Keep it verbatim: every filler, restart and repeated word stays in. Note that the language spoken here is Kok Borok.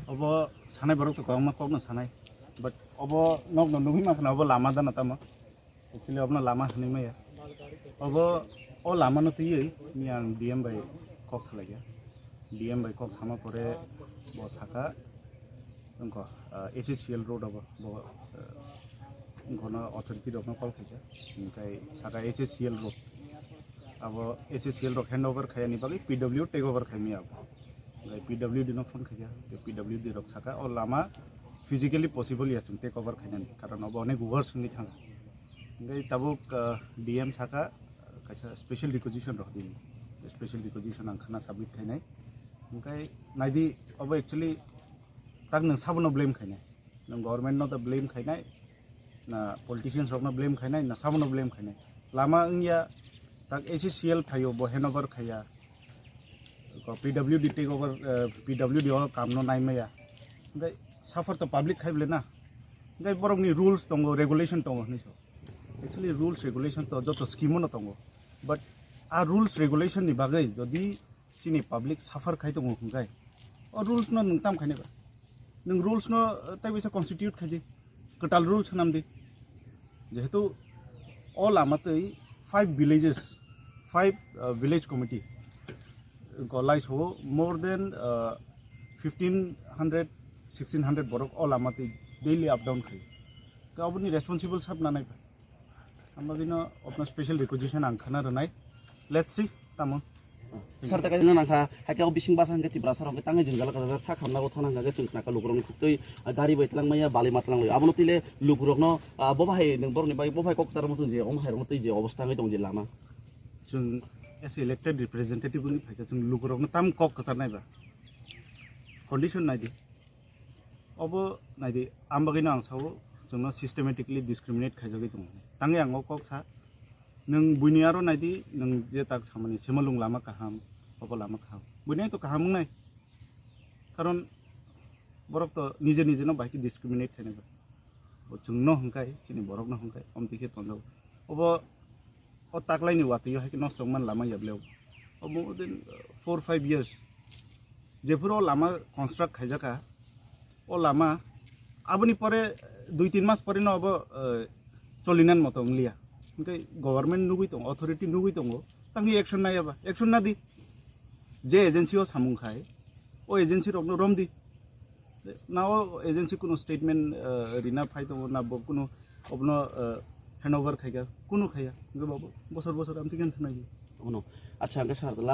Obo sanai borok to kwbangma kokno sanai, but obo nokno nugwi mankha na obo lama dana tamo. Actually obono lama hinwi maya. Obo o lamano twiwi ni ang D M bai kok salaikha. D M bai kok sama pore bo saka wngkha, ah, H A C L road obo, bo, ah, wngkha no authority rokno call khaikha. Hingkhai saka H A C L road. Abo H A C L rok hand over khaiyani bagwi P W take over khaimaya abo. Hingkhai P W D no phone khaikha, tei P W D rok saka o lama physically possible ya chwng take over khainani, karon obo onek worse wngwi thangkha. Hingkhai tabuk, ah, D M saka, ah, kaisa special requisition rok dini. Special requisition ang khana submit khainai. Hingkhai naidi obo actually tak nwng sabono blame khainai. Nwng government no da blame khainai, na politicians rokno blame khainai, na sabono blame khainai. Lama wngya, tak H A C L phaio, bo handover khaiya. Ko P W D take over, eh, P W D o kamno naimaya. Hingkhai suffer to public khai bole na. Hingkhai borokni rules tongo, regulation tongo hinwi so. Actually rules regulation to joto scheme no tongo. But a rules regulation ni bagwi jodi chini public suffer khai tongo hwnkhe, o rules no nwng tam khainai ba? Nwng rules no, eh, tei bisa constitute khai di, kwtal rules swnam di. Jehetu o lama twi five villages, five, uh, village committee ko lai so more than, uh, fifteen hundred, sixteen hundred borok o lama twi daily up down khai. Khe oboni responsible sab nanai ba? Ang bagwino obno special requisition ang khana rwnai. Let's see, tamo. Sir, ta kaisa nangkha, hai khe o bising basa hwnkhe Tiprasa rok hwnkhe tangwi jwngjal kajak, sak hamna o thana hwnkhe chwng khnakha lukurokni khuktwi, ah, gari bai twlangmaya, balai ma twlangmaya. Abono twi le lukurokno, ah, bo bahai nwng borokni bai bo bahai kok kwcharma chwng je omo hai rokno twi je obostha wngwi tong je lama. Chwng as a elected representative wngwi phaikha, chwng lukurokno tam kok kwcharnai ba? Condition naidi. Obo naidi, ang bagwino ang sao, chwngno systematically discriminate khaijagwi tongo. Tangwi ang o kok sa, nwng buini aro naidi, nwng je tak samani, Semalung lama kaham, obo lama kaham. Buini to kaham wngnai. Karon borok to nije nije no bai khe discriminate khainai ba. Bo chwngno hwnkhai, chini borokno hwnkhai, omtwi khe tonjago. Obo o taklaini watwi hai khe nosto wngmani lama ya bele. Obo within, uh, four five years. Jephuru o lama construct khaijakha, o lama aboni pore dui tin mas pore no obo, uh, cholinan moto wngliya. Hingke government nugui tongo, authority nugui tongo, tangni action naiya ba, action nadi. Je agency o samung khai, o agency rokno romdi. Na o agency kuno statement, uh, rina phai tongo, na bo kuno obno, uh, handover khaika, kuno khaya. Hingke bo bosor bosor amtwi khe thangnaidi. Ono. Acha, hingke sir, last